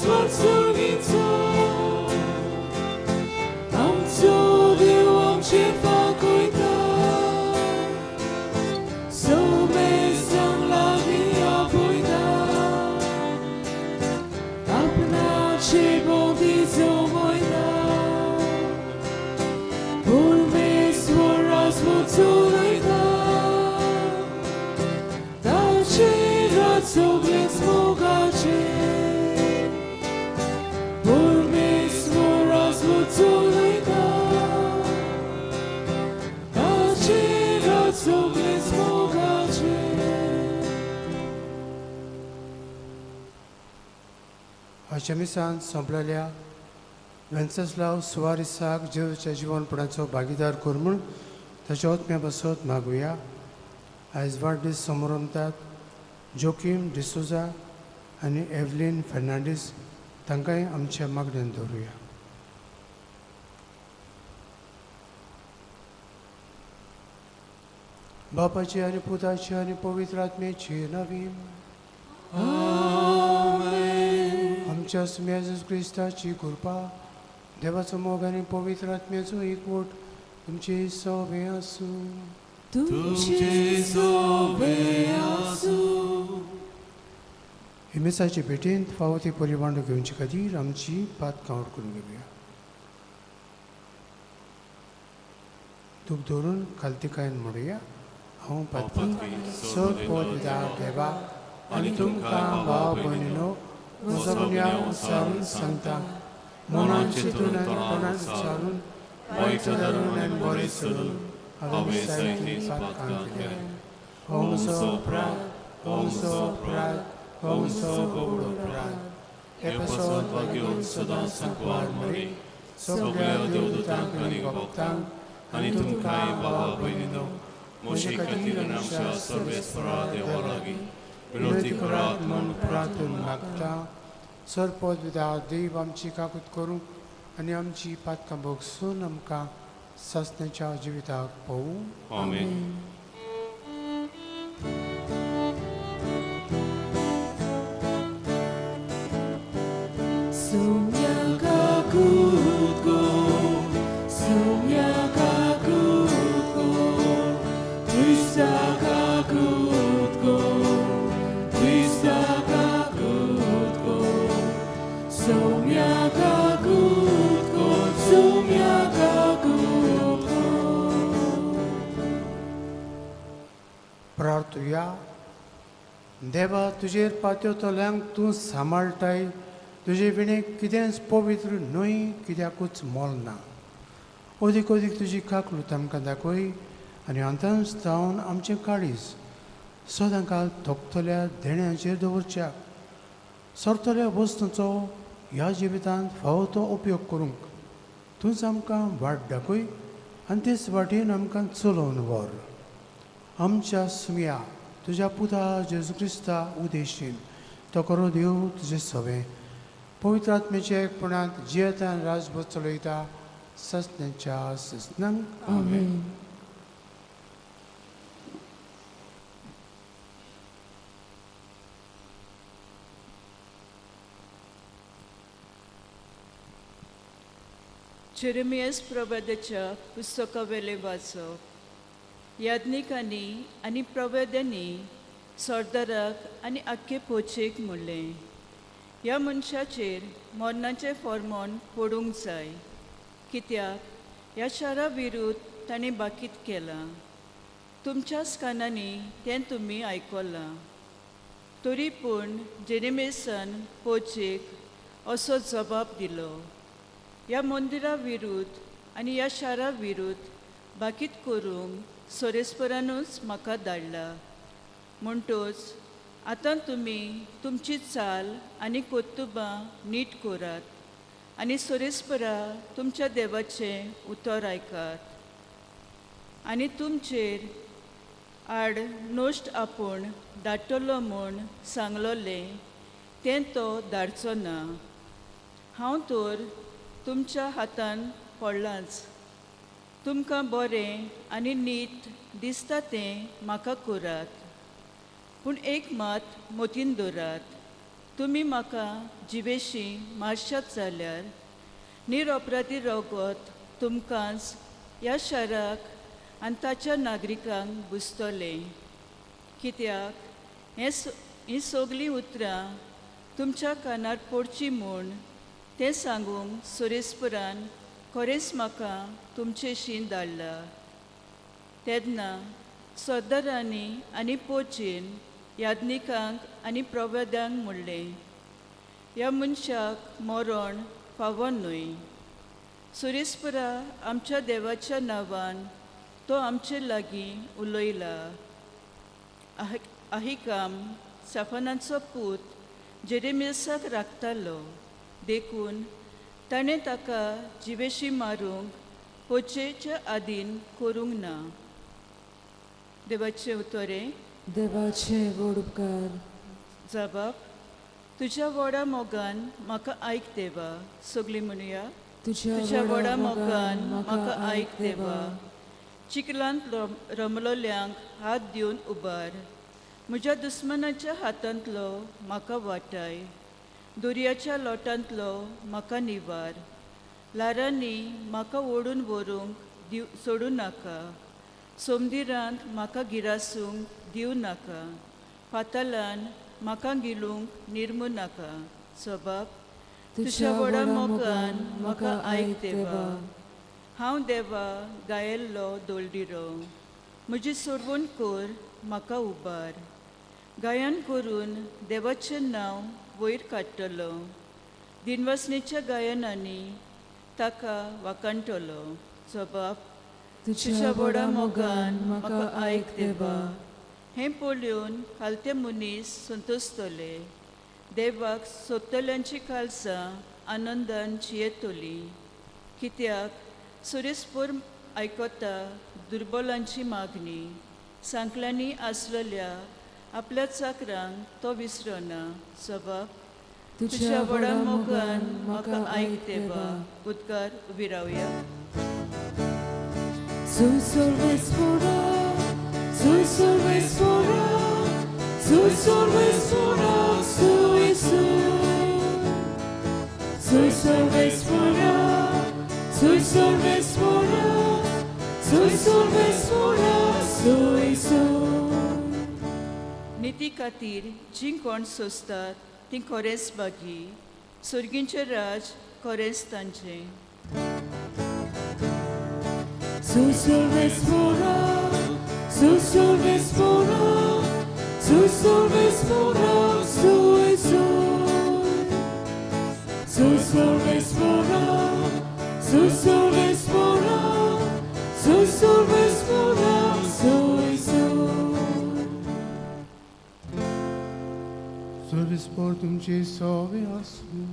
परमेश्वर सर्गीचो आमचो देव आमचेर फांकयता सोमेस्तांक लागीं आपयता आपणाचे भोंवती जमयता परमेश्वर राजवट चलयता ताचें राज सगळेंच मोगाचें परमेश्वर राजवट चलयता ताचें राज सगळेंच मोगाचें. आजच्या मिसान सोंपलेल्या वेन्सेस्लाव सुवारिसाक जेजूच्या जिवनपणाचो भागीदार कर म्हूण ताच्या आत्म्या बसत मागुया. आयज वाडदीस समारंभात जोकीम डिसोजा आनी एवलीन फर्नांडीस तांकांय आमच्या मागण्यान दवरुया. बापाची आनी पुताची आनी पवित्र आत्म्याची नवीन. आमच्या सुम्या जेजू क्रिस्ताची कृपा, देवाचो मोग आनी पवित्र आत्म्याचो एकवट तुमची सवे आसूं. तुमचे सोबे आसूं. हिमेसाचे भेटेंत फावो ती परिवांडो घेवचे खातीर आमची पात कावट करून घेवया. दूख धरून खालतिकायन म्हणुया. हांव पातकी चड पोत देवा आनी तुमकां भाव भयणीनो म्हजो गुन्यांव उचारून सांगता. मनान चिंतून आनी तोंडान उच्चारून, वायट धरून आनी बरें सोडून हांवें जायतीं पातकां केल्यात. हो म्हजो अपराध, हो म्हजो अपराध, हो म्हजो व्हड अपराध. हे पासत भाग्यवंत सदां सांकवार मरे, सगळ्या देवदूतांक आनी भक्तांक आनी तुमकांय बाबा भयणीनो म्हजे खातीर आनी आमच्या सर्वेस्परा देवा लागीं विनवती करात म्हूण प्रार्थून मागता. सरपद विदा देव आमची काकूत करूं आनी आमची पातकां भोगसून आमकां सासण्याच्या जिविताक पळोवं. आमेन. Sumya kakutko, sumya kakutko, Krista kakutko, Krista kakutko, sumya kakutko, sumya kakutko. प्रार्थुया. देवा, तुजेर पातयतल्यांक तूं सांबाळटाय. तुजे विणे कितेंच पवित्र न्हय, कित्याकूच मोल ना. अदीक अदीक तुजी काकलूत आमकां दाखय आनी अंतांच जावन आमचें काळीज सदांकाल थोकतल्या देण्यांचेर दवरच्या सरतल्या वस्तूंचो ह्या जिवितांत फावो तो उपयोग करूंक तूंच आमकां वाट दाखय आनी तेच वाटेन आमकां चलोवन व्हर. आमच्या सुमया तुज्या पुता जेजू क्रिस्ता उदेशीन तो करो देव तुजें सवें पवित्र आत्म्याच्या एकपणांत जियेता आनी राजभर चलयता ससण्याच्या ससनांक. आमेन. जेरेमियस प्रवादाच्या पुस्तकावेलें वाचप. याज्ञिकांनी आनी प्रवेद्यांनी सरदाराक आनी आख्खे पोचेक म्हणलें, ह्या मनशाचेर मरणाचें फॉर्मोन पडूंक जाय, कित्याक ह्या शारा विरुद्ध ताणें बाकीत केलां. तुमच्याच कानांनी तें तुमी आयकलां. तरी पूण जेरेमेसान पोचेक असो जबाब दिलो, ह्या मंदिरा विरुद्ध आनी ह्या शारा विरुद्ध बाकीत करूंक सोरेस्परानूच म्हाका धाडला. म्हणटोच आतां तुमी तुमची चाल आनी कर्तुबां नीट करात आनी सोरेस्परा तुमच्या देवाचें उतर आयकात आनी तुमचेर आड नश्ट आपूण धाडटलो म्हूण सांगलोलें तें तो धाडचो ना. हांव तर तुमच्या हातान पडलांच. तुमकां बरें आनी नीत दिसता तें म्हाका करात, पूण एक मात मतीन दवरात. तुमी म्हाका जिवेशी मारशात जाल्यार निरअपराधी रगत तुमकांच ह्या शाराक आनी ताच्या नागरिकांक बुजतलें. कित्याक हें हीं सगलीं उतरां तुमच्या कानार पडचीं म्हूण तें सांगूंक सुरेस्पुरान खरेंच म्हाका तुमचेशी धाडला. तेन्ना सरदारांनी आनी पोचेन याज्ञिकांक आनी प्रवेद्यांक म्हणलें, ह्या मनशाक मरण फावो न्हय. सुरेस्पुरा आमच्या देवाच्या नांवान तो आमचे लागीं उलयला. आहिकाम साफनाचो पूत जेरेमियसाक राखतालो, देखून ताणें ताका जिवेशी मारूंक पोचेच्या आदीन करूंक ना. देवाचें उतरें. देवाचे व्हड उपकार. जाबाब तुज्या व्हडा मोगान म्हाका आयक देवा. सगळीं म्हणुया. तुज्या व्हडा मोगान म्हाका आयक देवा. चिखलांत रमलोल्यांक हात दिवन उबार. म्हज्या दुस्मनाच्या हातांतलो म्हाका वाटाय. दर्याच्या लोटांतलो म्हाका निवार. ल्हारांनी म्हाका ओडून व्हरूंक दिव सोडूं नाका. सोमदिरांत म्हाका गिरासूंक दिवं नाका. पातालान म्हाका गिलूंक निर्मू नाका. सबाब तुज्या व्हडा मोगान म्हाका आयक देवा. हांव देवा गायल्लो दोलदिरो. म्हजी सोडवण कर, म्हाका उबार. गायन करून देवाचें नांव वयर काडटलो. दिनवासनेच्या गायनांनी ताका वाखाणटलो. जबाब तुज्या व्हडा मोगान म्हाका आयक देवा. हें पळोवन खालते मनीस संतोसतले. देवाक सोदतल्यांची काळजां आनंदान जियेतली. कित्याक सुरेस्पोर आयकता दुर्बलांची मागणी. सांकल्यांनी आसलेल्या आपल्या चाकरांक तो विसरना. सबाब तुज्या व्हडा मोगान म्हाका आयक देवा. उदकार उबी रावया. Su salvespora, su salvespora, su salvespora, su Isu. Su salvespora, su salvespora, su salvespora, su Isu. निती खातीर जीं कोण सोंसतात तीं खरेंच बागी. सर्गींचें राज खरेंच तांचें. Su salvespora, su salvespora, su salvespora, su Isu. Su salvespora, su salvespora, su salvespora, su Isu. सर्वेस्पोर तुमची सोवे आसूं.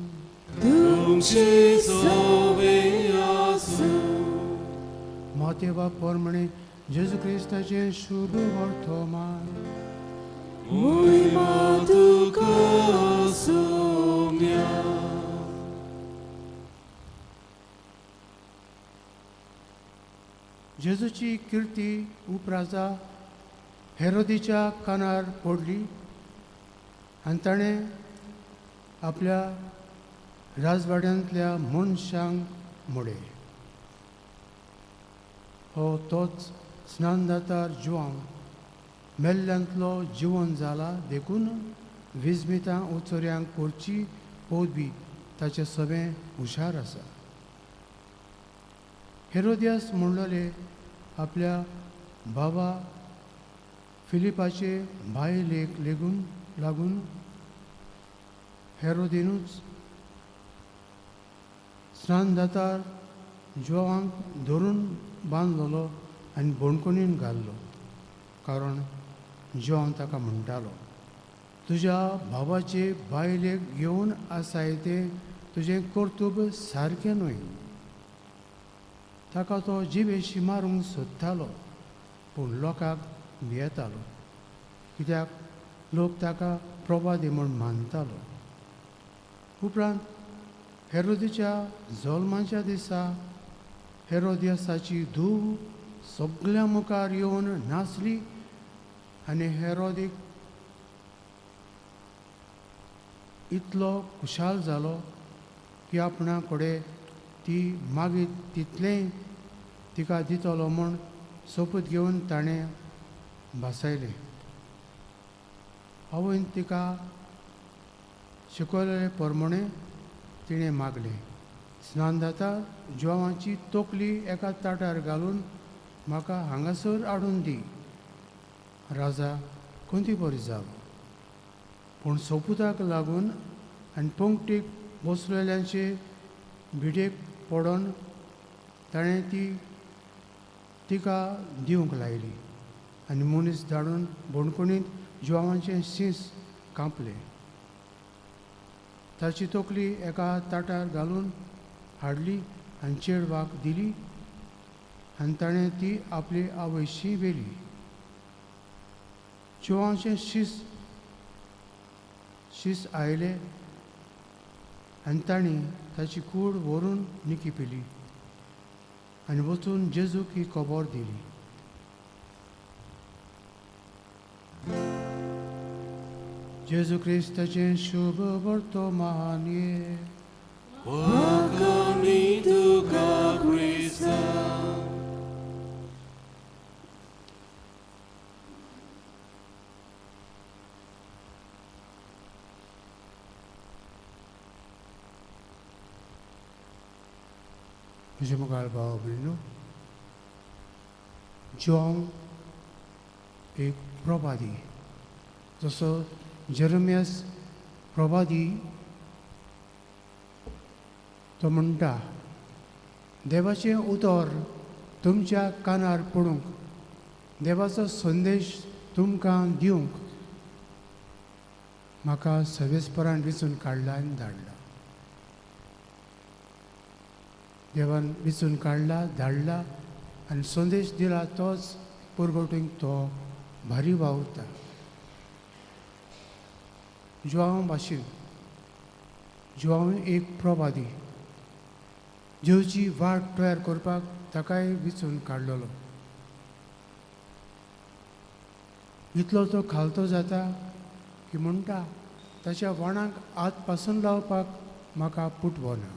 तुमची सोवे आसूं. मातेवा पोरमणे जेजू क्रिस्ताचें शुभ वर्तमान. मोहिमा तुका सोम्या. जेजूची किर्ती उपराजा हेरोदीच्या कानार पडली आनी ताणें आपल्या राजवाड्यांतल्या मनशांक म्हणलें, हो तोच स्नानदातार जुवांव मेल्ल्यांतलो जिवन जाला, देखून विजमितां उचोऱ्यांक करची पदवी ताचें सगळें हुशार आसा. हेरोदियास म्हणलोले आपल्या बाबा फिलिपाचे बायलेक लेगून लागून हेरोदिनूच स्नानदातार जुवांक धरून बांदलेलो आनी बणकोणीन घाल्लो, कारण जुवांव ताका म्हणटालो, तुज्या भावाचे बायलेक घेवन आसाय तें तुजें कर्तुब सारकें न्हय. ताका तो जिवेशी मारूंक सोदतालो, पूण लोकांक भियेतालो, कित्याक लोक ताका प्रवादी म्हूण मानतालो. उपरांत हेरोदीच्या जल्माच्या दिसा हेरोदियासाची धूव सगळ्या मुखार येवन नाचली आनी हेरोदीक इतलो खुशाल जालो की आपणा कडेन ती मागीर तितलेंय तिका दितलो म्हूण सोपूत घेवन ताणें भासायलें. आवयन तिका शिकयलें प्रमाणें तिणें मागलें. स्नानदाता जुवांवाची तकली एका ताटार घालून म्हाका हांगासर हाडून दी. राजा खंती बरी जालो, पूण सोपुताक लागून आनी पंक्तीक बसलेल्यांचे भिडेक पडोन ताणें ती तिका दिवंक लायली आनी मनीस धाडून बणकोणींत जुवांवाचें शींस कांपलें. ताची तकली एका ताटार घालून हाडली आनी चेडवाक दिली आनी ताणें ती आपली आवयशी व्हेली. जुवांचें शीस शीस आयले आनी तांणी ताची कूड व्हरून निकी पिली आनी वचून जेजूक ही खबर दिली. जेजू क्रिस्ताचें शुभ वर्तमान. Wakani tuka Krista. म्हजे मुखार भाव भयणीनो, जॉन एक प्रवादी, जसो जेरमियास प्रवादी तो म्हणटा, देवाचें उतर तुमच्या कानार पडूंक, देवाचो संदेश तुमकां दिवंक म्हाका सवेस्परान वेंचून काडला आनी धाडला. देवान वेंचून काडला, धाडला आनी संदेश दिला तोच पुरगोटींक तो भारी वावुरता. जुवांव भाशेन जुवांव एक प्रवादी, जेवची वाट तयार करपाक ताकाय वेंचून काडलेलो. इतलो तो खालतो जाता की म्हणटा ताच्या वाणाक हात पासून लावपाक म्हाका पुटवो ना.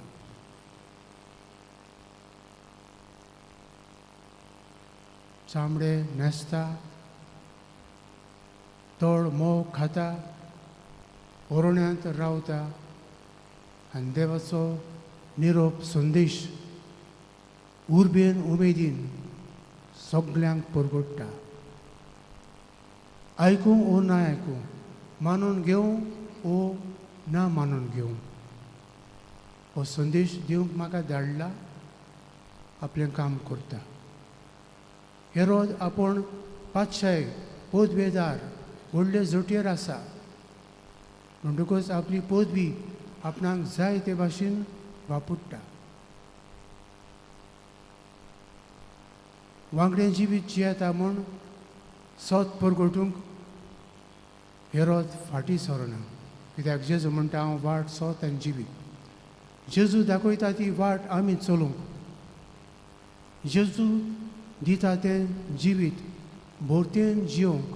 चामडे न्हेसता, तळ मोव खाता, ओरण्यांत रावता आनी देवाचो निरोप संदेश उर्बेन उमेदीन सगल्यांक परगट्टा. आयकूं ओ ना आयकूं, मानून घेवं ओ ना मानून घेवं, हो संदेश दिवंक म्हाका धाडला, आपलें काम करता. हेरोद आपूण पातशाय पदवेदार व्हडले जोटयेर आसा म्हणटकूच आपली पदवी आपणाक जाय ते भाशेन वापरता. वांगडें जिवीत जियेता म्हूण सत परगटूंक हेरोद फाटीं सरना, कित्याक जेजू म्हणटा हांव वाट सत आनी जिवीत. जेजू दाखयता ती वाट आमी चलूंक, जेजू दिता तें जिवीत भोरतेन जिवंक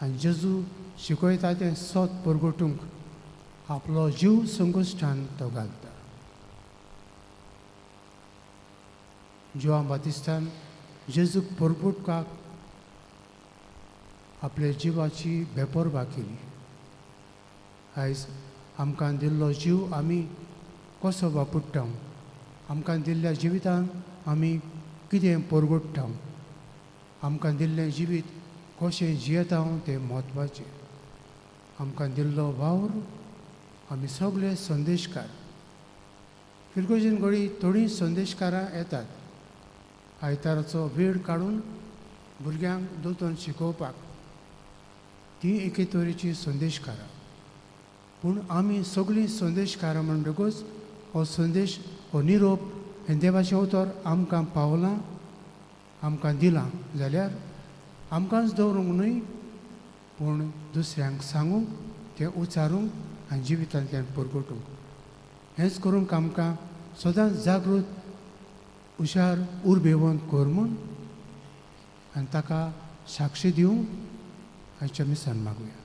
आनी जेजू शिकयता तें सत परगटूंक आपलो जीव संकश्टान तो घालता. जुवांव बातिस्तान जेजूक परगटपाक आपल्या जिवाची बेपर्वा केली. आयज आमकां दिल्लो जीव आमी कसो वापरता, आमकां दिल्ल्या जिवितान आमी कितें परगट्टा, आमकां दिल्लें जिवीत कशें जियेता तें म्हत्वाचें. आमकां दिल्लो वावर आमी सगळे संदेशकार. फिरगोजीन घडी थोडीं संदेशकारां येतात आयताराचो वेळ काडून भुरग्यांक दोतोन शिकोवपाक, ती एके तरेची संदेशकारां. पूण आमी सगळीं संदेशकारां म्हणटकूच हो संदेश, हो निरोप हें देवाचें उतर आमकां पावलां, आमकां दिलां जाल्यार आमकांच दवरूंक न्हय, पूण दुसऱ्यांक सांगूंक, तें उच्चारूंक आनी जिवितांतल्यान परगटूंक. हेंच करूंक आमकां सदांच जागृत, हुशार, उर्बेवंत कर म्हूण आनी ताका साक्षी दिवंक आयच्या मिसान मागुया.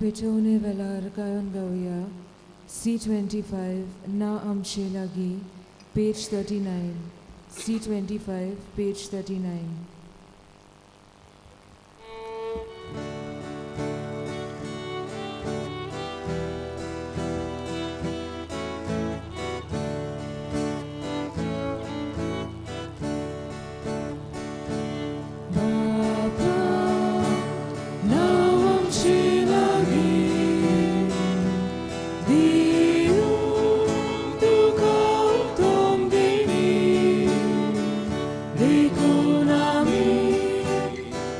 पेटोवणे वेळार गायन गावया C25 ना आमचे लागीं page 39 C25 page 39. बाबा नांव आमचे लागीं दिवं तुका उत्तम देणी देखून आमी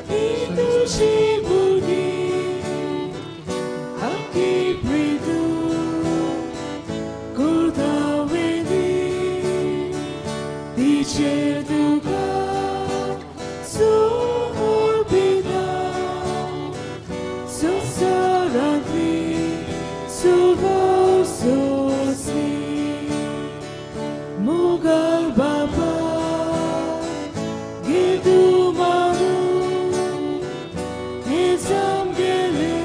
ही तुजी भुरगीं हक्की प्रितू करता वेदी तिचेर तुका समर्पिता संवसारांतली सुवाव सोंसली मुगाल बाबा घे तूं मारून हें सामकेलें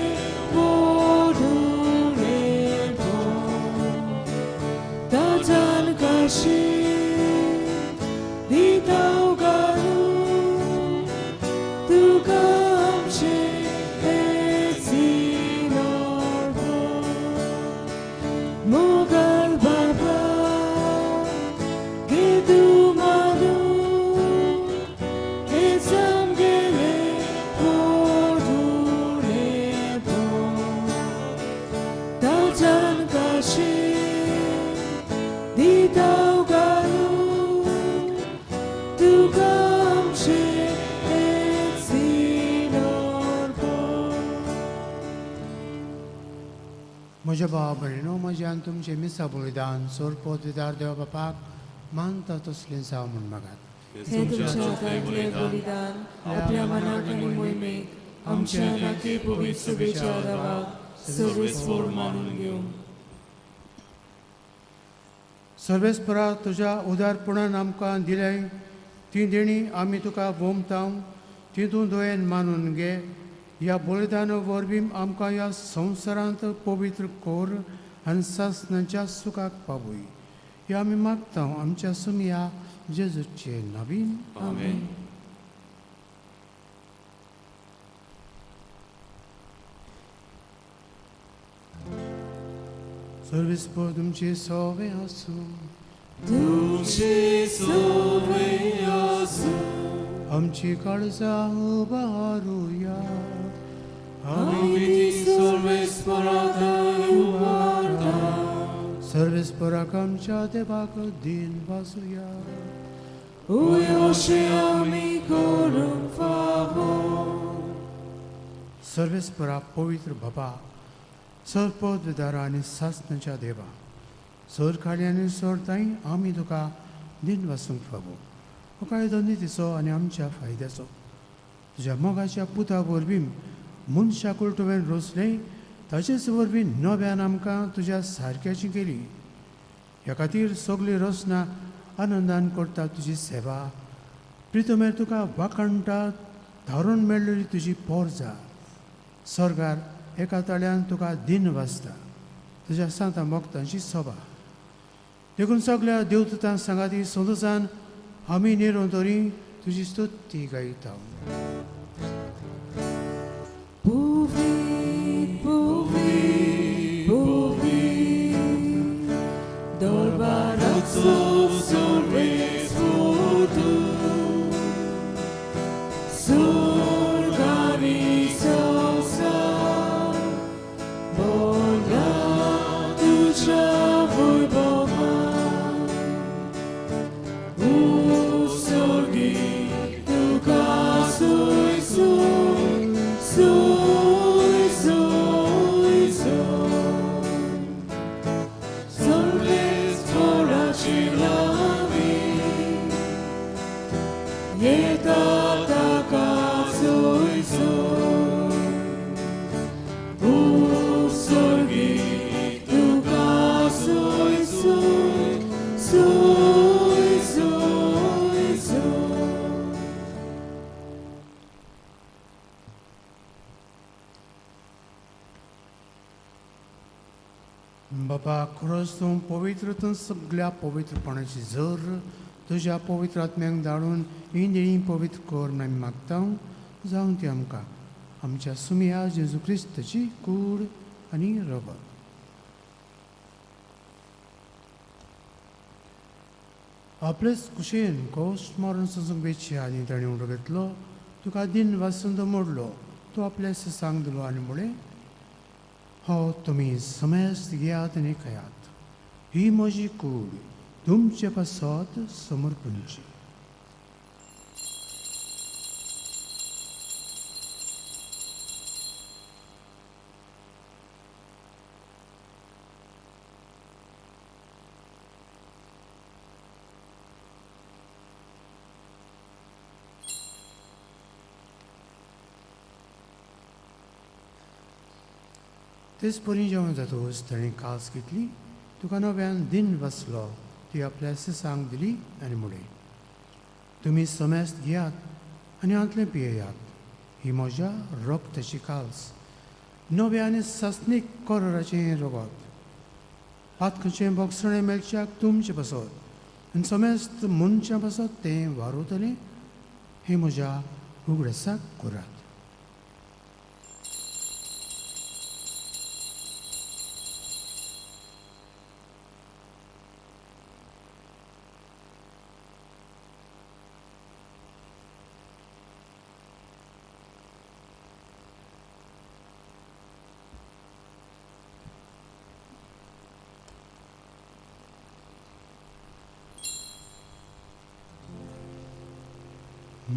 व्हडून ताजान काशी दिता उगारून तुका आमचें हें सिनार्पण. मोगाळ बाबा घे तूं मारून हें सामकेलें व्हडून ताजान काशी दिता उगारून तुका आमचें हें सिनार्पण. म्हज्या भाव भयणीनो म्हज्यान तुमचें मिसा बलिदान सोरपोत विदार देवा बापाक मानता तसलें जावं म्हूण मागात. हे तुमच्या हातांतलें बलिदान आपल्या मनाक आनी मोहिमेक आमच्या नाके पवित्र सभेच्या देवाक सर्वेस्पर मानून घेवं. सर्वेस्परा तुज्या उदारपणान आमकां दिल्याय ती देणी आमी तुका भोमताव ती तूं दयेन मानून घे. ह्या बलिदाना वरवीं आमकां ह्या संवसारांत पवित्र कर आनी सासणाच्या सुखाक पावय. ह्या आमी मागता आमच्या सुमया जेजूचे नवीन. आमेन. सर्वेस्पर तुमचे सोवे आसूं. तुमचे सवे आसूं. आमची काळजां उबारुया. आमी ती सर्वेस्परा थंय उबारता. सर्वेस्पराक आमच्या देवाक दीन वासुया. अशें आमी करूंक फावो. सर्वेस्परा पवित्र बाबा सरपददारा आनी सासणाच्या देवा सर खाली आनी सर ताई आमी तुका दिन वासूंक फावो. हो कायदो नितीचो आनी आमच्या फायद्याचो. तुज्या मोगाच्या पुता वरवीं मनशाकूळ तुवें रोसलें ताचेच वरवीं नव्यान आमकां तुज्या सारक्याची केली. ह्या खातीर सगळी रचना आनंदान करता तुजी सेवा. प्रितमेर तुका वाखाणटा धारून मेळ्ळी तुजी पोरजा स्वर्गार एका ताळ्यान तुका दिन वाजता तुज्या सांता मोगतांची सभा. देखून सगळ्या देवदूतां सांगाती संतोसान आमी निरंतरी तुजी स्तुती गायता. Pouvez, pouvez, pouvez, Dorbarazzo sorvesputu, Surgani sosa, Borga tuja voi bova, Usorgi tuka sui sui, sui sui sui. Solves por achilami, बापा खरोच तूं पवित्र तूं सगळ्या पवित्रपणाची जर तुज्या पवित्र आत्म्यांक धाडून ही देणी पवित्र कर म्हूण आमी मागता जावं ती आमकां आमच्या सुमया जेजू क्रिस्ताची कूड आनी रगत. आपलेच कुशेन कोश मारून सजूंक वेची आनी ताणें उडो घेतलो तुका दिन वासंत मोडलो तो आपल्या ससांक दिलो आनी म्हळें हो तुमी समेस्त घेयात आनी खायात ही म्हजी कूड तुमचे पासत समर्पणची. तेच परी जेवण जातकच ताणें कास घेतली तुका नव्यान दिन बसलो ती आपल्या सिसांक दिली आनी म्हळें तुमी समेस्त घेयात आनी हांतलें पियेयात ही म्हज्या रक्ताची काल्स नव्या आनी सासणीक कराराचें रगत पातकाचें बोगसणें मेळच्याक तुमचें पासत आनी समेस्त मनशां पासत तें वारवतलें हें म्हज्या उगडासाक करात.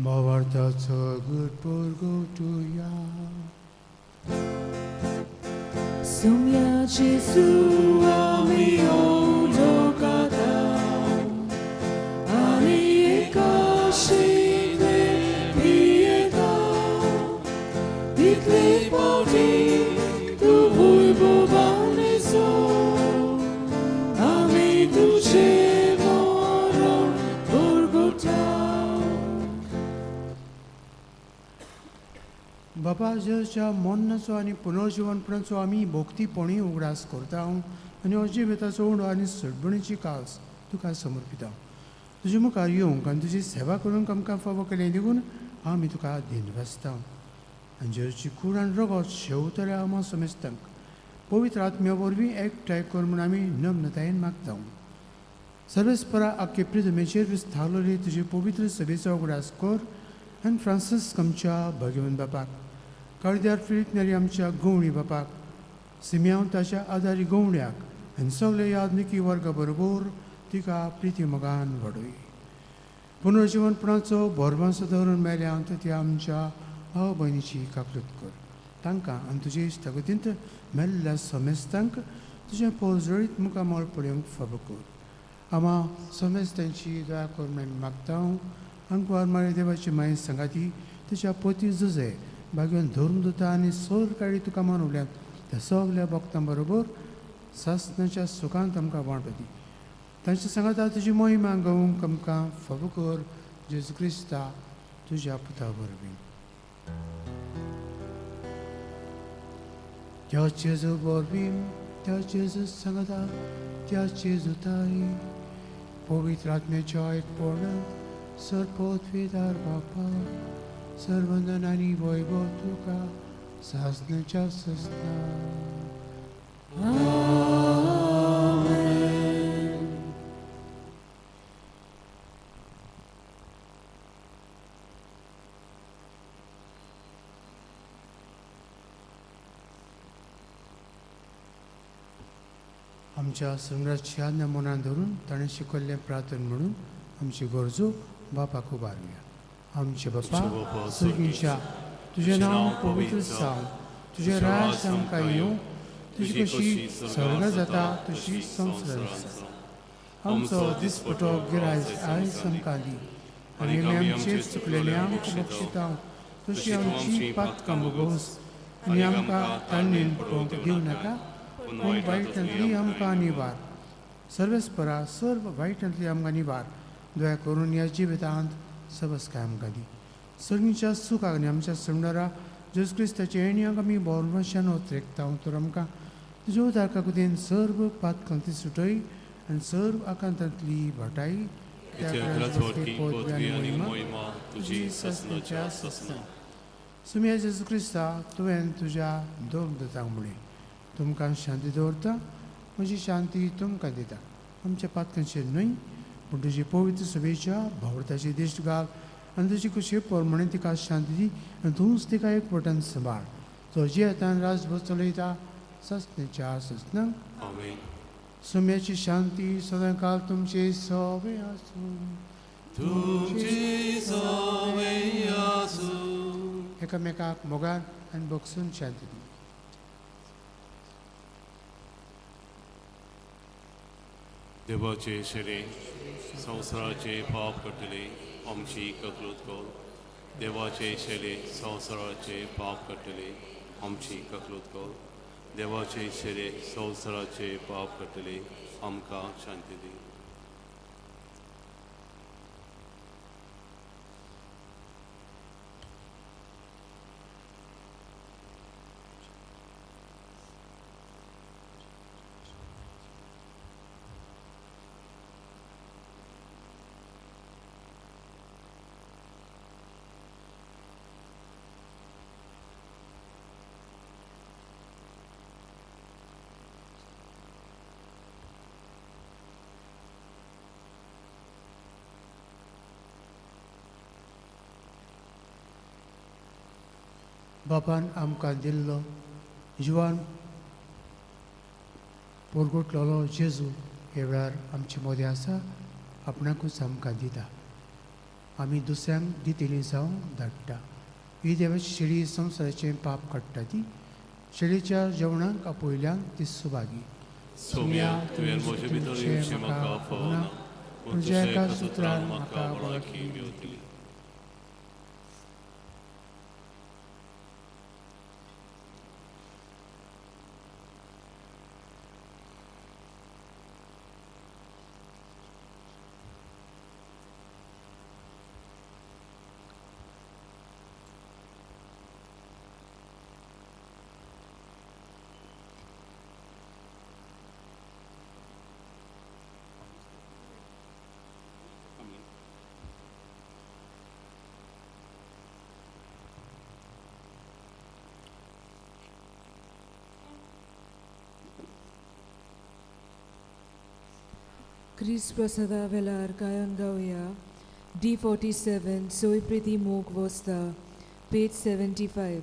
भावार्थाचो good Sumia Jesu ami odokata ani ekashine pieta titli poti tu voivovaneso ami tuche moron borgota. बाबा जेजूच्या मरणाचो आनी पुनर्जिवनपणाचो आमी भक्तीपणी उगडास करता आनी हो जिविताचो उंडो आनी सडबणीची कास तुका समर्पिता. तुजे मुखार येवंक आनी तुजी सेवा करूंक आमकां फावो केलें देखून आमी तुका दिनवासता आनी जेजूची कूड आनी रगत शेवतल्या आमा समेस्तांक पवित्र आत्म्या वरवीं एकठांय कर म्हूण आमी नम्रतायेन मागता. सर्वेस्परा आख्खे प्रिथमेचेर विस्तारलेली तुजी पवित्र सभेचो उगडास कर आनी फ्रांसीस आमच्या भगवंत बापाक कार्द्यार फिलीप नेरी आमच्या गवणी बापाक सिम्यांव ताच्या आदारी गवण्याक आनी सगळे यादनिकी वर्गा बरोबर तिका प्रिती मोगान वाडय. पुनर्जिवनपणाचो भरवंसो दवरून मेल्या ती आमच्या भाव भयणीची काकलूत कर तांकां आनी तुजे इश्टागतींत मेल्ल्या समेस्तांक तुजें पोरजळीत मुखामळ पळोवंक फावो कर. आमा समेस्तांची दया कर म्हूण आमी मागता. आनी मारी देवाची माई सांगाती तुज्या पोती जुजे भाग्यान धर्मदुता आनी सोर काळी तुका मानवल्यात त्या सगल्या भक्तां बरोबर सासणाच्या सुखांत आमकां वांटो दी. तांच्या सांगाता तुजी मोहिमा गावंक आमकां फावो कर जेजू क्रिस्ता तुज्या पुता वरवीं. त्या जेजू वरवीं त्या जेजू सांगाता त्या जेजू ताई पवित्र आत्म्याच्या एकपणांत सरपोतवेदार बापा सर्वंदन आनी वैभव तुका सासणाच्या ससना. आमच्या सम्राटच्या नमुना धरून ताणें शिकयल्लें प्रार्थन म्हणून आमची गरजो बापाक उबारुया. आमचे बापा सर्गीच्या तुजें नांव पवित्र जावं तुजें राज आमकां येवं तुजी कशी स्वर्गात जाता तशी संवसारांत जाता. आमचो दिसपटो गिरायज आयज आमकां दी आनी आमी आमचे चुकलेल्यांक बक्षिता तशी आमची पातकां भोगोस आनी आमकां तांणीन पळोवंक दिवं नाका पूण वायटांतली आमकां निवार. सर्वेस्परा सर्व वायटांतली आमकां निवार दया करून ह्या जिवितांत सबसकाय आमकां दी. सर्गीच्या सुखाक आनी आमच्या संवसारा जेजू क्रिस्ताच्या येण्याक आमी बोरवशान ओत्रेकता तर आमकां तुज्या उदार काकुतीन सर्व पातकांती सुटय आनी सर्व आकांतांतली वाटाय. कित्याक राजवटकी पदवी आनी मोहिमा तुजी ससनाच्या ससना. सुम्या जेजू क्रिस्ता, तुवें तुज्या दोन दुतांक म्हळें, तुमकां शांती दवरता, म्हजी शांती तुमकां दिता. आमच्या पातकांचेर न्हय पूण तुजी पवित्र सभेच्या भावर्थाची दिश्ट घाल आनी तुजी कुशी प्रमाणे तिका शांती दी आनी तूंच तिका एक वटान सांबाळ, जो जियेतान राजभर चलयता ससनेच्या ससना. आमेन. सुम्याची शांती सदांकाल तुमचे सवे आसूं. तुमची सवे आसूं. एकामेकाक मोगान आनी बगसून शांती दी. देवाचे शेरे संवसाराचे पाप कटले आमची ककृत कर. देवाचे शेरे संवसाराचे पाप कटले आमची ककृत कर. देवाचे शेरे संवसाराचे पाप कटले आमकां शांती दी. बापान आमकां दिल्लो जिवान पोरगुटलेलो जेजू हे वेळार आमचे मदें आसा, आपणाकूच आमकां दिता, आमी दुसऱ्यांक दितली जावंक धाडटा. ही देवाची शेळी संवसाराचें पाप काडटा ती शेळीच्या जेवणाक आपयल्यान ती सुभागी. सोम्या, तुवें म्हजे भितर येवचें म्हाका फावना, पूण तुज्या एका सुत्रान म्हाका वळखी मेवतली. क्रिस्त प्रसादा वेलार गायन गावया. D47 सोय प्रिती मोग वस्ता, पेज 75.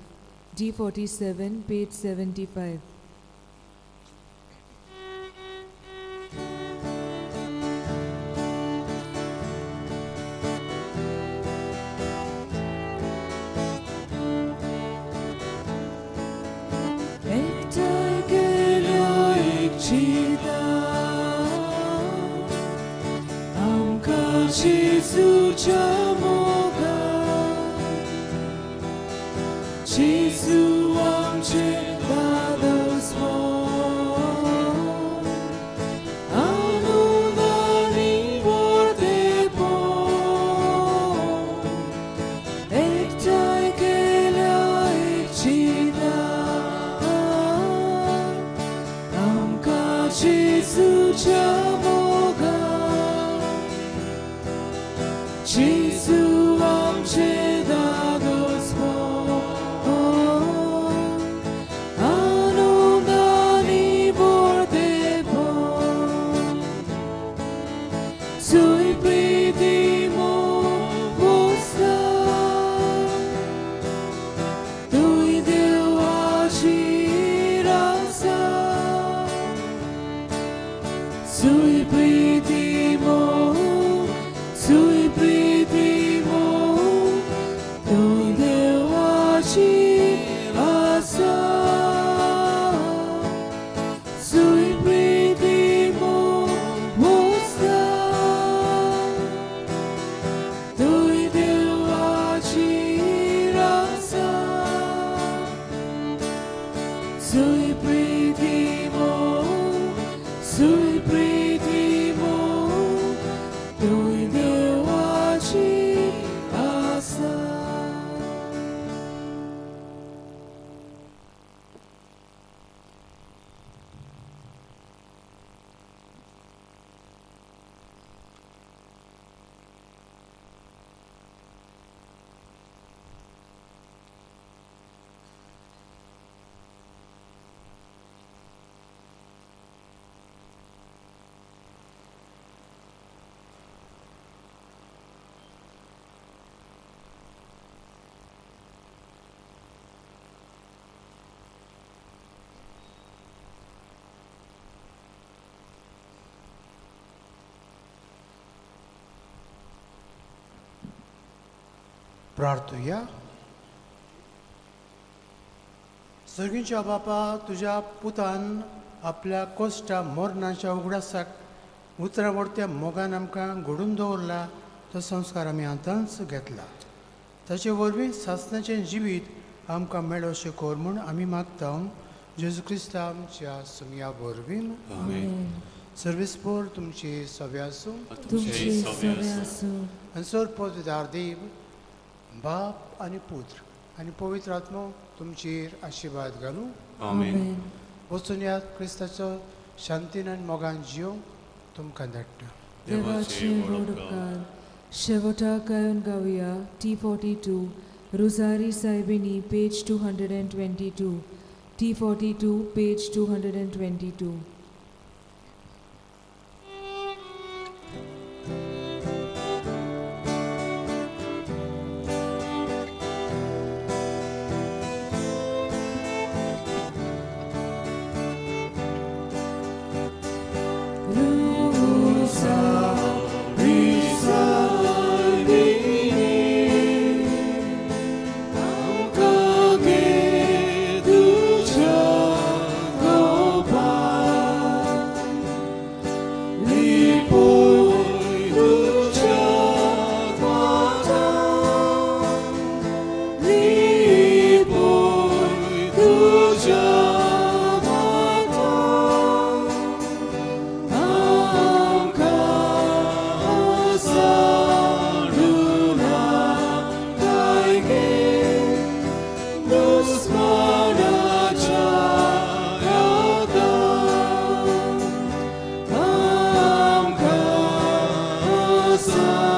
D47 page 75. एकठांय केल्यो एक चिंता आमकां जेजूच्या मोगान, जेजू आमचें दादोसपण आनंदानी वर्तेपण. एकठांय केल्या एक चिंता आमकां जेजूच्या मोगान, जेजू आमचें दादोसपण आनंदानी वर्तेपण. सोय प्रिती मोग वस्ता तुय देवाची आसा, सुय प्रिती मोग, सुय प्रिती प्रार्थुया. सर्गींच्या बापा, तुज्या पुतान आपल्या कोश्टा मरणाच्या उगडासाक उतरां वरत्या मोगान आमकां घडून दवरला तो संस्कार आमी आतांच घेतला. ताचे वरवीं सासणाचें जिवीत आमकां मेळो अशें कर म्हूण आमी मागता, जेजू क्रिस्ता आमच्या सुमया वरवीं. आमेन. सर्वेस्पोर तुमची सव्या आसूं. तुमचे सवे आसूं. आनी सर पवित्र देव बाप आनी पुत्र आनी पवित्र आत्मो तुमचेर आशिर्वाद घालूं. आमेन. वचून ह्या क्रिस्ताचो शांतीन आनी मोगान जियो तुमकां धाडटा. देवाचे व्हड उपकार. शेवटाक गायन गावया T42 Rosari सायबिणी, page 222. T42, page 222. Sir.